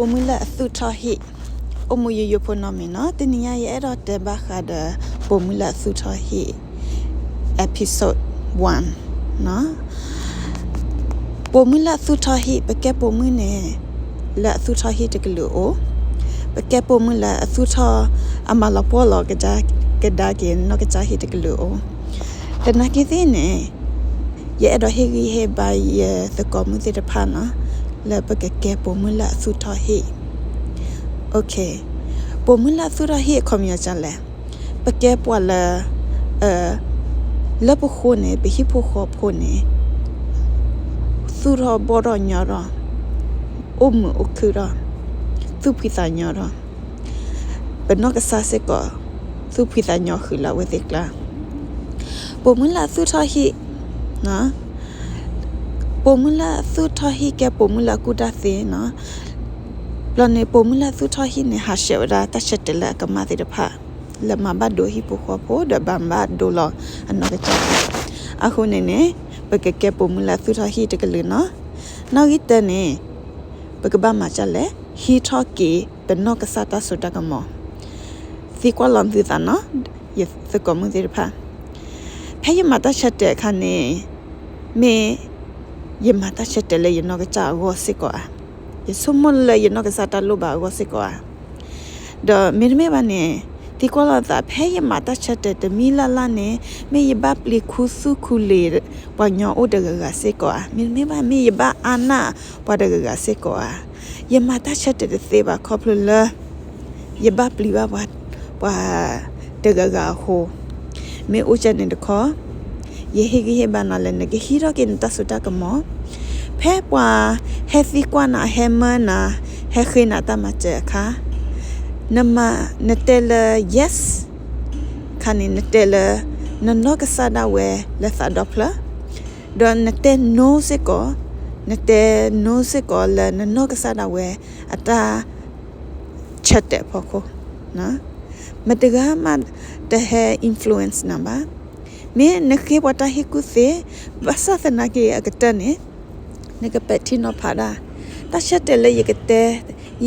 ပိာ်မုၣ်လၢအသူၣ်ထီၣ်ဟံၣ်, အိၣ်မူယိယိဖိနီတမံၤနီၤ. တနံၤညါယအဲၣ်ဒိးတဲဘၣ်ဃးဒီး ပိာ်မုၣ်လၢအသူၣ်ထီၣ်ဟံၣ် episode one နီၤ. ပိာ်မုၣ်လၢအသူၣ်ထီၣ်ဟံၣ်, ပကဲပိာ်မုၣ်န့ၣ် လၢအသူၣ်ထီၣ်ဟံၣ်တကလုာ်အိၣ်, ပကဲပိာ်မုၣ်လၢအသူၣ်ထီၣ် အမၤလီၤပှီၢ်လီၤကဒါက့ၤနီၢ်ကစၢ်ဟံၣ်တကလုာ်အိၣ်. သနာ်က့သ့ၣ်န့ၣ် ယအဲၣ်ဒိးဟ့ၣ်ဂံၢ်ဟ့ၣ်ဘါယသကိးမုၣ်သ့ၣ်တဖၣ်နီၤ, လၢပကကဲပိာ်မုၣ်လၢအသူၣ်ထီၣ်ဟံၣ်. ပိာ်မုၣ်လၢအသူၣ်ထီၣ်ဟံၣ်အခီပညီဒ်လဲၣ်, ပကဲပှၤလၢ လၢပဃိန့ၣ် ပဟံၣ်ဖိဃီဖိန့ၣ် သူၣ်ထီၣ်ဘီၣ်ထီၣ်ညီထီၣ်, အိၣ်မုာ်အိၣ်ခုၣ်ထီၣ်, သူၣ်ဖှံသးညီထီၣ်, ပနီၢ်ကစၢ်စ့ၢ်ကီး သူၣ်ဖှံသးညီဃုာ်လၢအဝဲသ့ၣ်အကျါ. ပိာ်မုၣ်လၢအသူၣ်ထီၣ်ဟံၣ်, ပိာ်မုၣ်လၢအသူၣ်ထီၣ်ဟံၣ်ကဲပိာ်မုၣ်လၢအကူၣ်တၢ်သ့နီၤ. ဘျီန့ၣ် ပိာ်မုၣ်လၢအသူၣ်ထီၣ်ဟံၣ်န့ၣ် ဟးဆှဲးဝဲဒၣ်တၢ်ဆၢတဲာ်လၢအကမၣ်သ့ၣ်တဖၣ် လၢမၤဘၣ်ဒိဟံၣ်ဖိဃီဖိ ဒီးမၤဘၣ်ဒိလီၤအနီၢ်ကစၢ်. အဃိန့ၣ်န့ၣ် ပကကဲပိာ်မုၣ်လၢအသူၣ်ထီၣ်ဟံၣ်တကလုာ်နီၤ. နီၣ်ဂံၢ်တၢန့ၣ် ပကဘၣ်မၤဒ်လဲၣ်, ဟံးထီၣ်က့ၤပနီၢ်ကစၢ်တၢ်စိတၢ်ကမီၤ. သံကွၢ်လီၤသုသးနီၤ, ယသကိးမုၣ်သ့ၣ်တဖၣ်, ဖဲယမၤတၢ်ဆၢတဲာ်အခါန့ၣ် မ့ၢ်ယမၤတၢ်ဆၢတဲာ်လၢယနီၢ်ကစၢ်အဂီၢ်စ့ၢ်ကီးဧါ, ယဆိကမိၣ်လၢယနီၢ်ကစၢ်တၢ်လိၣ်ဘၣ်အဂီၢ်စ့ၢ်ကီးဧါ. ဒီးမ့တမ့ၢ်ဘၣ်န့ၣ် သံကွၢ်လီၤသး ဖဲယမၤတၢ်ဆၢတဲာ်တမံၤလၢ်လၢ်န့ၣ် မ့ၢ်ယဘၣ်ပျံၤခူသူၣ်ခူလ့ၤပှၤကညီအိၣ်တဂၤဂၤစ့ၢ်ကီးဧါ, မ့တမ့ၢ်ဘၣ် မ့ၢ်ယဘၣ်အါနၢ်ပှၤတဂၤဂၤစ့ၢ်ကီးဧါ. ယမၤတၢ်ဆၢတဲာ်တသ့ဘၣ် ခီဖျိလၢ ယဘၣ်ပျံၤဘၣ်ပှၤ ပှၤတဂၤဂၤအဃိ, မ့ၢ်အိၣ်ကဲန့ၣ်တခီ, ယဟ့ၣ်ဂံၢ်ဟ့ၣ်ဘါနၤလၢနကဟံးထီၣ်က့ၤနတၢ်စိတၢ်ကမီၤ. ဖဲပှၤဟဲသံကွၢ်နၤ, ဟဲမၢနၤ, ဟဲဃ့နၤတၢ်မၤစၢၤအခါ, နမၤ, နတဲလၢ yes ခါန့ၣ် နတဲလၢ နနီၢ်ကစၢ်ဒၣ်ဝဲလၢသးဒီဖျၢၣ်, ဒီးနတဲ no စ့ၢ်ကီး, နတဲ no စ့ၢ်ကီးလၢနနီၢ်ကစၢ်ဒၣ်ဝဲအတၢ်ဆၢတဲာ်အဖီခိၣ်. မတဂၤမးတဟဲ influence နၤဘၣ်. မ့ၢ်နဃ့ပှၤတၢ်ဟ့ၣ်ကူၣ်သ့, ဘၣ်ဆၣ်သနာ်က့အကတၢၢ်န့ၣ် နကပဲာ်ထံနီၤဖးဒၣ် တၢ်ဆၢတဲာ်လၢယကတဲ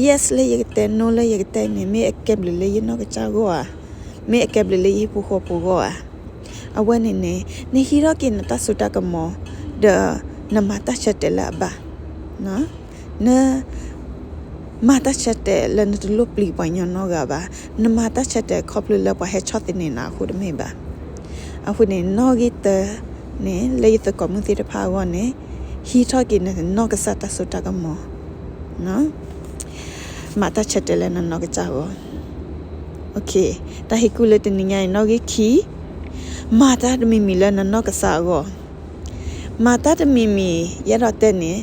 yes လၢယကတဲ no လၢယကတဲန့ၣ် မ့ၢ်အကဲဘျုးလၢယနီၢ်ကစၢ်ဂီၢ်ဧါ, မ့ၢ်အကဲဘျုးလၢယဟံၣ်ဖိဃီဖိဂီၢ်ဧါ. အဝဲန့ၣ်န့ၣ် နဟံးထီၣ်က့ၤနတၢ်စိတၢ်ကမီၤ ဒီးနမၤတၢ်ဆၢတဲာ်လၢအဘၣ်. နမၤတၢ်ဆၢတဲာ်လၢနတလိၣ်ပျံၤပှၤကညီနီတဂၤဘၣ်. နမၤတၢ်ဆၢတဲာ်ခီဖျိလၢပှၤဟဲဆီၣ်သနံးနၤအဃိတမ့ၢ်ဘၣ်. အဃိန့ၣ် နီၣ်ဂံၢ်တၢန့ၣ် လၢယသကိးမုၣ်သ့ၣ်တဖၣ်အဂီၢ်န့ၣ် ဟံးထီၣ်က့ၤနနီၢ်ကစၢ်တၢ်စိတၢ်ကမီၤ, မၤတၢ်ဆၢတဲာ်လၢနနီၢ်ကစၢ်အဂီၢ်. တၢ်ဟ့ၣ်ကူၣ်လၢတနံၤညါအံၤ နီၣ်ဂံၢ်ခံ, မၤတၢ်တမံၤမံၤလၢနနီၢ်ကစၢ်အဂီၢ်. မၤတၢ်တမံၤမံၤ ယအဲၣ်ဒိးတဲန့ၣ်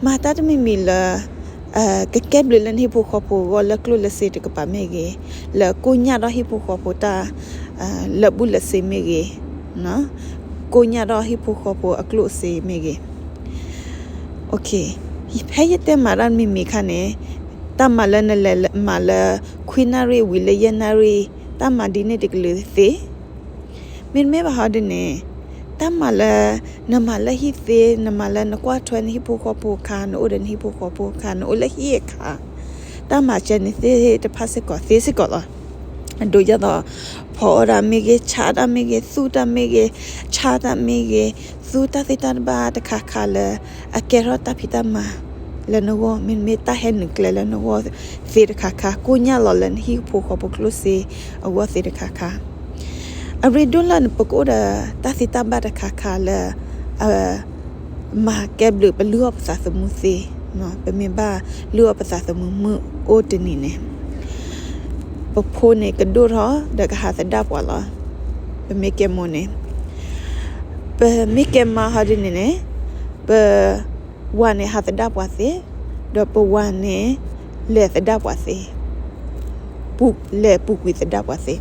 မၤတၢ်တမံၤမံၤလၢ ကကဲဘျုးလၢနဟံၣ်ဖိဃီဖိအဂီၢ် လၢကျိၣ်လၢစ့တကပၤမ့ၢ်ဂ့ၤ, လၢကိညၢ်ဒီးဟံၣ်ဖိဃီဖိတၢ် လၢာ်ဘူၣ်လၢာ်စ့မ့ၢ်ဂ့ၤ, ကိညၢ်ဒီးဟံၣ်ဖိဃီဖိအကျိၣ်အစ့မ့ၢ်ဂ့ၤ. ဖဲယတဲမၤတၢ်တမံၤမံၤအခါန့ၣ် တၢ်မၤလၢနလဲၤမၤလၢ ခွံနၣ်ရံၣ်ဝံၤလၢယဲၢ်နၣ်ရံၣ် တၢ်မၤဒ်န့ၣ်တကလုာ်သ့ မ့တမ့ၢ်ဘၣ်ဟီဒ်န့ၣ် တၢ်မၤလၢ နမၤလၢဟံၣ်သ့, နမၤလၢနကွၢ်ထွဲနဟံၣ်ဖိဃီဖိအခါ, နအိၣ်ဒီးနဟံၣ်ဖိဃီဖိအခါ, နအိၣ်လၢဟံၣ်အခါ, တၢ်မၤစၢၤန့ၣ်သ့ၣ်တဖၣ်စ့ၢ်ကီးသ့စ့ၢ်ကီးလီၤ. အဒိဒ်သိး ဖီအီၣ်တၢ်မ့ၢ်ဂ့ၤ, ဆါတၢ်မ့ၢ်ဂ့ၤ, သူၣ်တၢ်မ့ၢ်ဂ့ၤ, ဆါတၢ်မ့ၢ်ဂ့ၤ, သူတၢ်သ့တၢ်တဘၣ်တခါခါလၢ အကဲထီၣ်တၢ်ဖံးတၢ်မၤလၢနဂီၢ်, မ့တမ့ၢ်တၢ်ဟဲနုာ်ကျဲလၢနဂီၢ်သ့တခါခါ, ကိညၢ်လီၤလၢနဟံၣ်ဖိဃီဖိကျိၣ်စ့အဂီၢ်သ့တခါခါ, အရ့ဒိၣ်လၢပကအိၣ်ဒီးတၢ်သ့တၢ်ဘၣ်တခါခါလၢ မၤကဲဘျုးပလုၢ်အီၣ်ပသးသမူသ့, ပမ့ၢ်ဘၣ်လုၢ်အီၣ်ပသးသမူမုၢ်အိၣ်တနံၤန့ၣ် ပဖိန့ၣ်ကဒိၣ်ထီၣ်ဒီးကဟးသဒၣ်ပှၤလီၤ. ပမ့ၢ်ကဲမိၢ်န့ၣ်, ပမ့ၢ်ကဲမါဟီဒ်န့ၣ်န့ၣ်, ပဝၤန့ၣ်ဟးသဒၣ်ပှၤသ့, ဒီးပဝၤန့ၣ် လဲၤသဒၣ်ပှၤသ့ လဲၤပူၤကွံာ်သဒၣ်ပှၤသ့.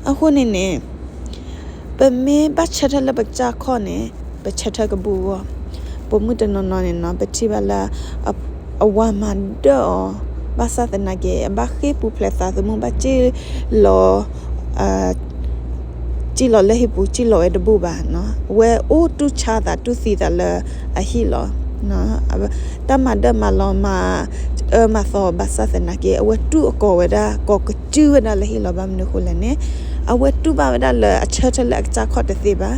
အဃိန့ၣ်န့ၣ် ပမ့ၢ်ဘၣ်ဆၢထၢၣ်လၢပကစၢ်ခီၣ်န့ၣ် ပဆၢထၢၣ်ကဘူၣ်အဂီၢ်, ပိာ်မုၣ်တနီၤနီၤန့ၣ်နီၤ ပထံၣ်ဘၣ်လၢ အဝၤမၤဒၢၣ်အီၤ, ဘၣ်ဆၣ်သနာ်က့ အဘၣ်ဃ့ၢ်ပူၤဖျဲးသးသမူ ဘၣ်စံၣ်လီၤ စံၣ်လီၤလၢဟံၣ်ပူၤ စံၣ်လီၤဝဲတဘူၣ်ဘၣ်, အဝဲအိၣ်တူၢ်ဆါသးတူၢ်သံသးလၢအဟံၣ်လီၤ. တၢ်မၤဒၢၣ်မၤလီၤမၤ အၢမၤသီဘၣ်ဆၣ်သနာ်က့ အဝဲတူၢ်အကိာ်ဝဲဒၣ် ကိာ်ကစုၢ်ဝဲဒၣ်လၢဟံၣ်လီၤ. ဘၣ်မနုၤအဃိလဲၣ်န့ၣ် အဝဲတူၢ်ဘၣ်ဝဲဒၣ်လၢအဆၢထၢၣ်လၢအကစၢ်ခီၣ်တသ့ဘၣ်,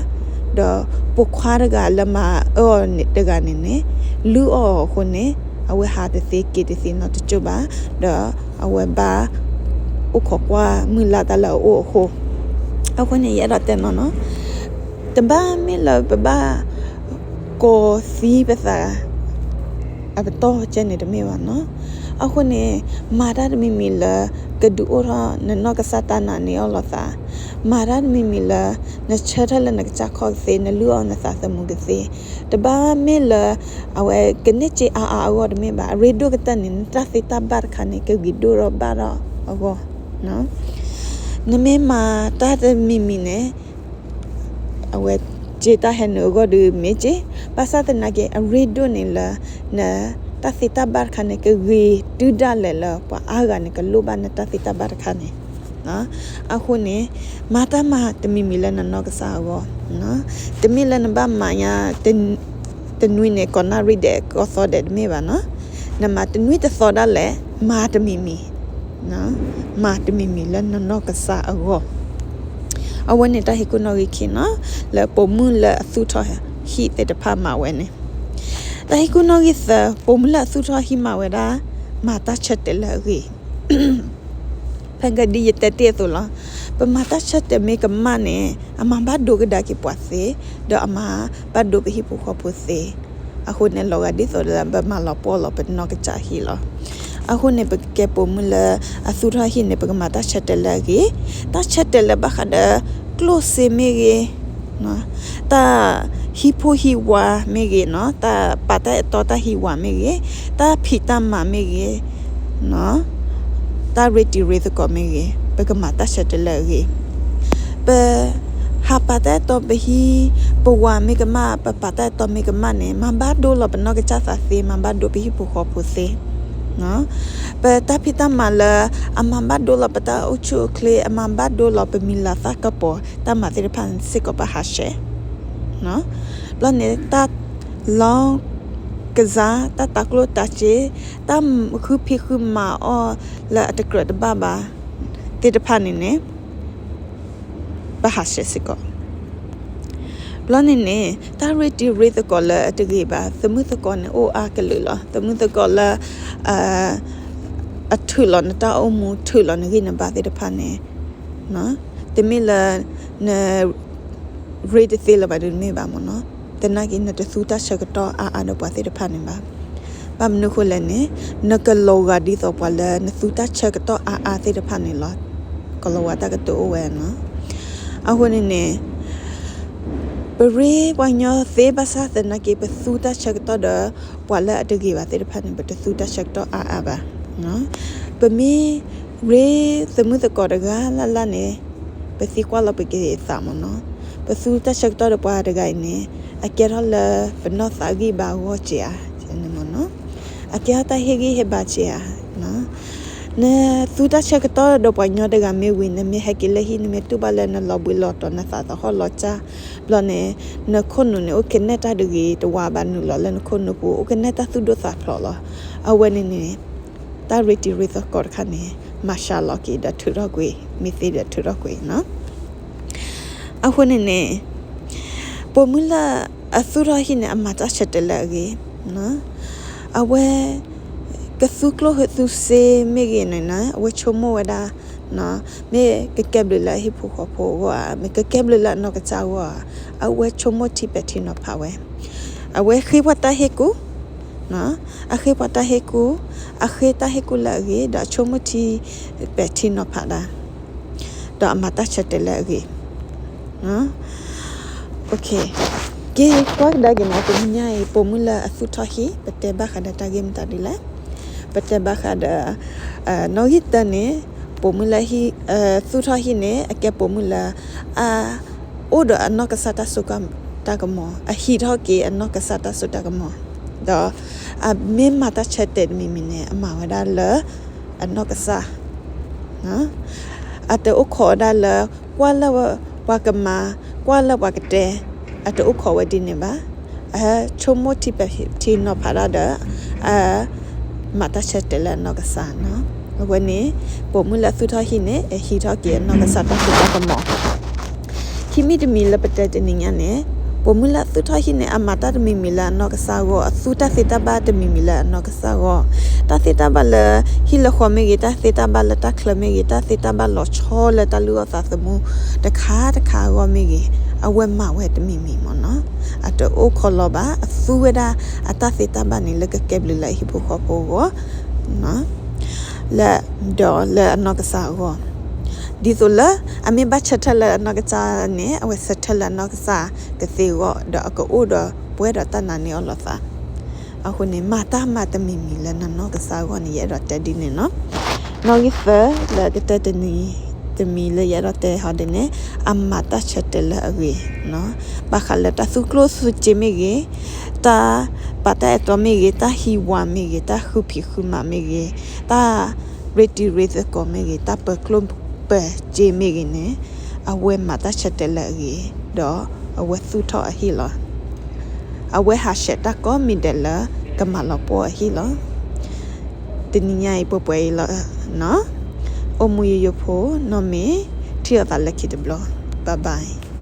ဒီးပိာ်ခွါတဂၤလၢမၤအၢအီၤတဂၤန့ၣ်န့ၣ် လုၢ်အီၣ်အီၤအဃိန့ၣ် အဝဲဟးတသ့က့ၤတသ့နီတကၠိၢ်ဘၣ်, ဒီးအဝဲဘၣ် အိၣ်ခိးကွၢ်မုၢ်လၢ်တၢ်လၢအအိၣ်အဃိ, အဃိန့ၣ် ယအဲၣ်ဒိးတဲနီၤနီၤ, တဘၣ်မ့ၢ်လၢပဘၣ် ကိးသံပသး အပတီၢ်ကဲန့ၣ်တမ့ၢ်ဘၣ်နီၤ. အဃိန့ၣ် မၤတၢ်တမံၤမံၤလၢ ကဒုးအိၣ်ထီၣ်နနီၢ်ကစၢ်တၢ်နာ်န့ၢ်အီၤလိာ်သး, မၤတၢ်တမံၤမံၤလၢ နဆၢထၢၣ်လၢနကစၢ်ခီၣ်ကသ့ နလုၢ်အီၣ်နသးသမူကသ့, တဘၣ်မ့ၢ်လၢ အဝဲကန့ၢ်စ့အါအါအဂီၢ်တမ့ၢ်ဘၣ်, အရ့ဒိၣ်ကတၢၢ်န့ၣ် နတၢ်သ့တၢ်ဘၣ်တခါန့ၣ် ကဂ့ၤဒိၣ်ထီၣ်ဘၣ်ထီၣ်အဂီၢ် နမ့ၢ်မၤတၢ်တမံၤမံၤန့ၣ် အဝဲစ့တၢ်ဟဲနုာ်အဂီၢ်ဒီးမ့ၢ်က့, ဘၣ်ဆၣ်သနာ်က့ အရ့ဒိၣ်န့ၣ်လၢ နတၢ်သ့တၢ်ဘၣ်တခါန့ၣ် ကဂ့ၤတုၤဒၣ်လဲာ်လၢပှၤအါဂၤန့ၣ် ကလိၣ်ဘၣ်နတၢ်သ့တၢ်ဘၣ်တခါန့ၣ်, အဃိန့ၣ် မၤတၢ်မၤတမံၤမံၤလၢနနီၢ်ကစၢ်အဂီၢ်, တမ့ၢ်လၢနဘၣ်မၤညါ တနွံန့ၣ် ကိးနၣ်ရံၣ်ဒဲး ကိးသီဒဲးတမ့ၢ်ဘၣ်နီၤ, နမၤတနွံတသီဒၣ်လဲာ် မၤတမံၤမံၤ မၤတမံၤမံၤလၢနနီၢ်ကစၢ်အဂီၢ်, အဝဲန့ၣ်တၢ်ဟ့ၣ်ကူၣ်နီၣ်ဂံၢ်ခံနီၤ, လၢပိာ်မုၣ်လၢအသူၣ်ထီၣ်ဟံၣ်သ့ၣ်တဖၣ်မၤဝဲန့ၣ်, တၢ်ဟ့ၣ်ကူၣ်နီၣ်ဂံၢ်သၢ, ပိာ်မုၣ်လၢအသူၣ်ထီၣ်ဟံၣ်မၤဝဲဒၣ်, မၤတၢ်ဆၢတဲာ်လၢအဂ့ၤ ဖဲကဒ်ယတဲတ့ၢ်အသိးလီၤ, ပမၤတၢ်ဆၢတဲာ်မ့ၢ်ကမၣ်န့ၣ် အမၤဘၣ်ဒိကဒါက့ၤပှၤသ့, ဒီးအမၤဘၣ်ဒိပဟံၣ်ဖိဃီဖိသ့, အဃိန့ၣ် လီၤဂာ်ဒ်သိးလၢပမၤလီၤပှီၢ်လီၤပနီၢ်ကစၢ်ဟံၣ်လီၤ. အဃိန့ၣ် ပကဲပိာ်မုၣ်လၢအသူၣ်ထီၣ်ဟံၣ်န့ၣ် ပကမၤတၢ်ဆၢတဲာ်လၢအဂ့ၤ, တၢ်ဆၢတဲာ်လၢဘၣ်ဃးဒီး ကျိၣ်စ့မ့ၢ်ဂ့ၤ တၢ်ဟံၣ်ဖိဟံၣ်ဝါမ့ၢ်ဂ့ၤနီၤ, တၢ်ပာ်တၢ်အဲၣ်တီတၢ်ဟံၣ်ဝါမ့ၢ်ဂ့ၤ, တၢ်ဖံးတၢ်မၤမ့ၢ်ဂ့ၤ, တၢ်ရ့တံၤရ့သကိးမ့ၢ်ဂ့ၤ, ပကမၤတၢ်ဆၢတဲာ်လၢအဂ့ၤ, ပ ဟးပာ်တၢ်အဲၣ်တီပဟံၣ်ပဝါမ့ၢ်ကမၣ်, ပပာ်တၢ်အဲၣ်တီမ့ၢ်ကမၣ်န့ၣ် မၤဘၣ်ဒိလီၤပနီၢ်ကစၢ်သးသ့, မၤဘၣ်ဒိပဟံၣ်ဖိဃီဖိသ့, ပတၢ်ဖံးတၢ်မၤလၢ အမၤဘၣ်ဒိလီၤပတၢ်အိၣ်ဆူၣ်အိၣ်ချ့, အမၤဘၣ်ဒိလီၤပမံၤလၤသၣ်ကပီၤ, တၢ်မၤသ့ၣ်တဖၣ်န့ၣ်စ့ၢ်ကီးဘၣ်ဟးဆှဲး, ဘျီန့ၣ် တၢ်လီကစၢ်, တၢ်တၤကျိၣ်တၤစ့, တၢ်ဃုဖံးဃုမၤအီၣ်လၢအတကြၢးတဘၣ်ဘၣ်သ့ၣ်တဖၣ်န့ၣ်န့ၣ် ဘၣ်ဟးဆှဲးစ့ၢ်ကီး. ဘျီန့ၣ်န့ၣ် တၢ်ရ့တံၤရ့သကိးလၢအတဂ့ၤဘၣ်, သမုၢ်သကိးန့ၣ်အိၣ်အါကလုာ်လီၤ. သမုၢ်သကိးလၢ အထုးလီၤနတၢ်အိၣ်မူ ထုးလီၤနဂံၢ်နဘါသ့ၣ်တဖၣ်န့ၣ် တမ့ၢ်လၢ န ရ့တသ့လၢၤဘၣ်ဒုးတမ့ၢ်ဘၣ်မ့ၢ်နီၤ, သနာ်က့ နတသူတၢ်ဆၢကတီၢ်အါအါဒီးပှၤသ့ၣ်တဖၣ်န့ၣ်ဘၣ်. ဘၣ်မနုၤအဃိလဲၣ်န့ၣ် နကလီၤဂာ်ဒ်သိးပှၤလၢနသူတၢ်ဆၢကတီၢ်အါအါသ့ၣ်တဖၣ်န့ၣ်လီၤ. ကလီၤဝါတၢ်ကတိၤအိၣ်ဝဲနီၤ. အဃိန့ၣ်န့ၣ် ပရ့ပှၤကညီသ့ဘၣ်ဆၣ်သနာ်က့ ပသူတၢ်ဆၢကတီၢ်ဒီး ပှၤလၢအတဂ့ၤဘၣ်သ့ၣ်တဖၣ်န့ၣ် ပတသူတၢ်ဆၢကတီၢ်အါအါဘၣ်. ပမ့ၢ်ရ့သမုၢ်သကိးတဂၤလၢ်လၢ်န့ၣ် ပသံကွၢ်လီၤပက့ၤသးမ့ၢ်နီၤ. ပသူတၢ်ဆၢကတီၢ်ဒီးပှၤတဂၤအံၤန့ၣ် အကဲထီၣ်လၢပနီၢ်သးဂံၢ်ဘါအဂီၢ်က့ၤဧါ, အကဲထီၣ်တၢ်ဟ့ၣ်ဂံၢ်ဟ့ၣ်ဘါက့ၤဧါ. နသူတၢ်ဆၢကတီၢ်ဒီးပှၤကညီတဂၤမ့ၢ်ဝံၤ နမ့ၢ်ဟဲက့ၤလၢဟံၣ် နမ့ၢ်တူၢ်ဘၣ်လၢနလီၤဘှံးလီၤတီၤ နသးသဟီၣ်လီၤစၢ် ဘျီန့ၣ် နခိၣ်နူာ်န့ၣ် အိၣ်ကနဲၣ်တၢ်တဂ့ၤတဝါဘၣ်နုာ်လီၤလၢနခိၣ်နူာ်ပူၤ အိၣ်ကနဲၣ်တၢ်သူၣ်ဒိၣ်သးဖျိးလီၤ. အဝဲန့ၣ်န့ၣ် တၢ်ရ့တံၤရ့သကိးတခါန့ၣ် မၤစှၤလီၤက့ၤဒီးထုးထီၣ်ကွံာ် မ့ၢ်သ့ဒီးထုးထီၣ်ကွံာ်နီၤ. အဃိန့ၣ်န့ၣ် ပိာ်မုၣ်လၢအသူၣ်ထီၣ်ဟံၣ်န့ၣ် အမၤတၢ်ဆၢတဲာ်လၢအဂ့ၤ, အဝဲ ကသူကျိၣ်သူစ့မ့ၢ်ဂ့ၤန့ၣ် အဝဲဆိကမိၣ်ဝဲဒၣ် မ့ၢ်ကကဲဘျုးလၢအဟံၣ်ဖိဃီဖိအဂီၢ်ဧါ, မ့ၢ်ကကဲဘျုးလၢအနီၢ်ကစၢ်အဂီၢ်ဧါ, အဝဲဆိကမိၣ်ထံပဲာ်ထံနီၤဖးဝဲ, အဝဲဃ့ပှၤတၢ်ဟ့ၣ်ကူၣ် အဃ့ပှၤတၢ်ဟ့ၣ်ကူၣ်, အဃ့တၢ်ဟ့ၣ်ကူၣ်လၢအဂ့ၤ ဒီးအဆိကမိၣ်ထံပဲာ်ထံနီၤဖးဒၣ်, ဒီးအမၤတၢ်ဆၢတဲာ်လၢအဂ့ၤ. က့ၤကွၢ်ကဒါက့ၤနီၤ တနံၤညါအံၤ ပိာ်မုၣ်လၢအသူၣ်ထီၣ်ဟံၣ် ပတဲဘၣ်ဃးဒီးတၢ်ဂ့ၢ်မတၤဒ်လဲၣ်, ပတဲဘၣ်ဃးဒီး နီၣ်ဂံၢ်တၢန့ၣ် ပိာ်မုၣ်လၢ သူၣ်ထီၣ်ဟံၣ်န့ၣ် အကဲပိာ်မုၣ်လၢ အ အိၣ်ဒီးအနီၢ်ကစၢ်တၢ်စိတၢ်ကမီၤ, အဟံးထီၣ်က့ၤအနီၢ်ကစၢ်တၢ်စိတၢ်ကမီၤ, ဒီးအမ့ၢ်မၤတၢ်ဆၢတဲာ်တမံၤမံၤန့ၣ် အမၤဝဲဒၣ်လၢ အနီၢ်ကစၢ်, အတအိၣ်ခိးဝဲဒၣ်လၢ ကွၢ်လၢပှၤကမၤ, ကွၢ်လၢပှၤကတဲ, အတအိၣ်ခိးဝဲဒ်န့ၣ်ဘၣ်, အဆိကမိၣ်ထံပဲာ်ထံနီၤဖးဒၣ်ဒီး အ မၤတၢ်ဆၢတဲာ်လၢအနီၢ်ကစၢ်နီၤ. အဝဲန့ၣ် ပိာ်မုၣ်လၢအသူၣ်ထီၣ်ဟံၣ်န့ၣ် ဟံးထီၣ်က့ၤအနီၢ်ကစၢ်တၢ်စိတၢ်ကမီၤ. ခံမံၤတမံၤလၢပတဲတနံၤညါန့ၣ်, ပိာ်မုၣ်လၢအသူၣ်ထီၣ်ဟံၣ်န့ၣ် အမၤတၢ်တမံၤမံၤလၢအနီၢ်ကစၢ်အဂီၢ်, အသူတၢ်သ့တၢ်ဘၣ်တမံၤမံၤလၢအနီၢ်ကစၢ်အဂီၢ်, တၢ်သ့တၢ်ဘၣ်လၢဟံၣ်လၢဃီမ့ၢ်ဂ့ၤ, တၢ်သ့တၢ်ဘၣ်လၢတၢ်ချၢမ့ၢ်ဂ့ၤ, တၢ်သ့တၢ်ဘၣ်လီၤဆီလၢတၢ်လုၢ်အီၣ်သးသမူတခါတခါအဂီၢ်မ့ၢ်ဂ့ၤ, အဝဲမၤဝဲတမံၤမံၤမ့ၢ်နီၤ. အတအိၣ်ခိးလီၤဘၣ်, အသူဝဲဒၣ်အတၢ်သ့တၢ်ဘၣ်န့ၣ်လၢကကဲဘျုးလၢအဟံၣ်ဖိဃီဖိအဂီၢ် လၢ ဒီးလၢအနီၢ်ကစၢ်အဂီၢ်, ဒ်သိးလၢအမ့ၢ်ဘၣ်ဆၢထၢၣ်လၢအနီၢ်ကစၢ်န့ၣ် အဝဲဆၢထၢၣ်လၢအနီၢ်ကစၢ်ကသ့အဂီၢ် ဒီးအကအိၣ်ဒီးပှဲၤဒီးတၢ်နာ်န့ၢ်အီၤလိာ်သး. အဃိန့ၣ် မၤတၢ်မၤတမံၤမံၤလၢနနီၢ်ကစၢ်အဂီၢ်န့ၣ် ယအဲၣ်ဒိးတဲဒ်န့ၣ်နီၤ. နီၣ်ဂံၢ်သၢလၢကတၢၢ်တနံၤ တမံၤလၢယအဲၣ်ဒိးတဲဟီဒ်န့ၣ် အမၤတၢ်ဆၢတဲာ်လၢအဂ့ၤ, ဘၣ်ဃးလၢတၢ်သူကျိၣ်သူစ့မ့ၢ်ဂ့ၤ, တၢ်ပာ်တၢ်အဲၣ်တီမ့ၢ်ဂ့ၤ, တၢ်ဟံးဝၤမ့ၢ်ဂ့ၤ, တၢ်ဃုဖံးဃုမၤမ့ၢ်ဂ့ၤ, တၢ်ရ့တံၤရ့သကိးမ့ၢ်ဂ့ၤ, တၢ်ပၢၤကျိၣ်ပၢၤစ့မ့ၢ်ဂ့ၤန့ၣ်, အဝဲမၤတၢ်ဆၢတဲာ်လၢအဂ့ၤ, ဒီးအဝဲသူၣ်ထီၣ်အဟံၣ်လီၤ. အဝဲဟးဆှဲးတၢ်ကိးမံၤဒဲးလၢကမၤလီၤပှီၢ်အဟံၣ်လီၤ. တနံၤညါအံၤပှဲၤပှဲၤအံၤလီၤ. အိၣ်မူယိယိဖိ, နီၢ်မ့ၢ်ထံၣ်အီၤသးလၢခံတဘျီ, bye bye.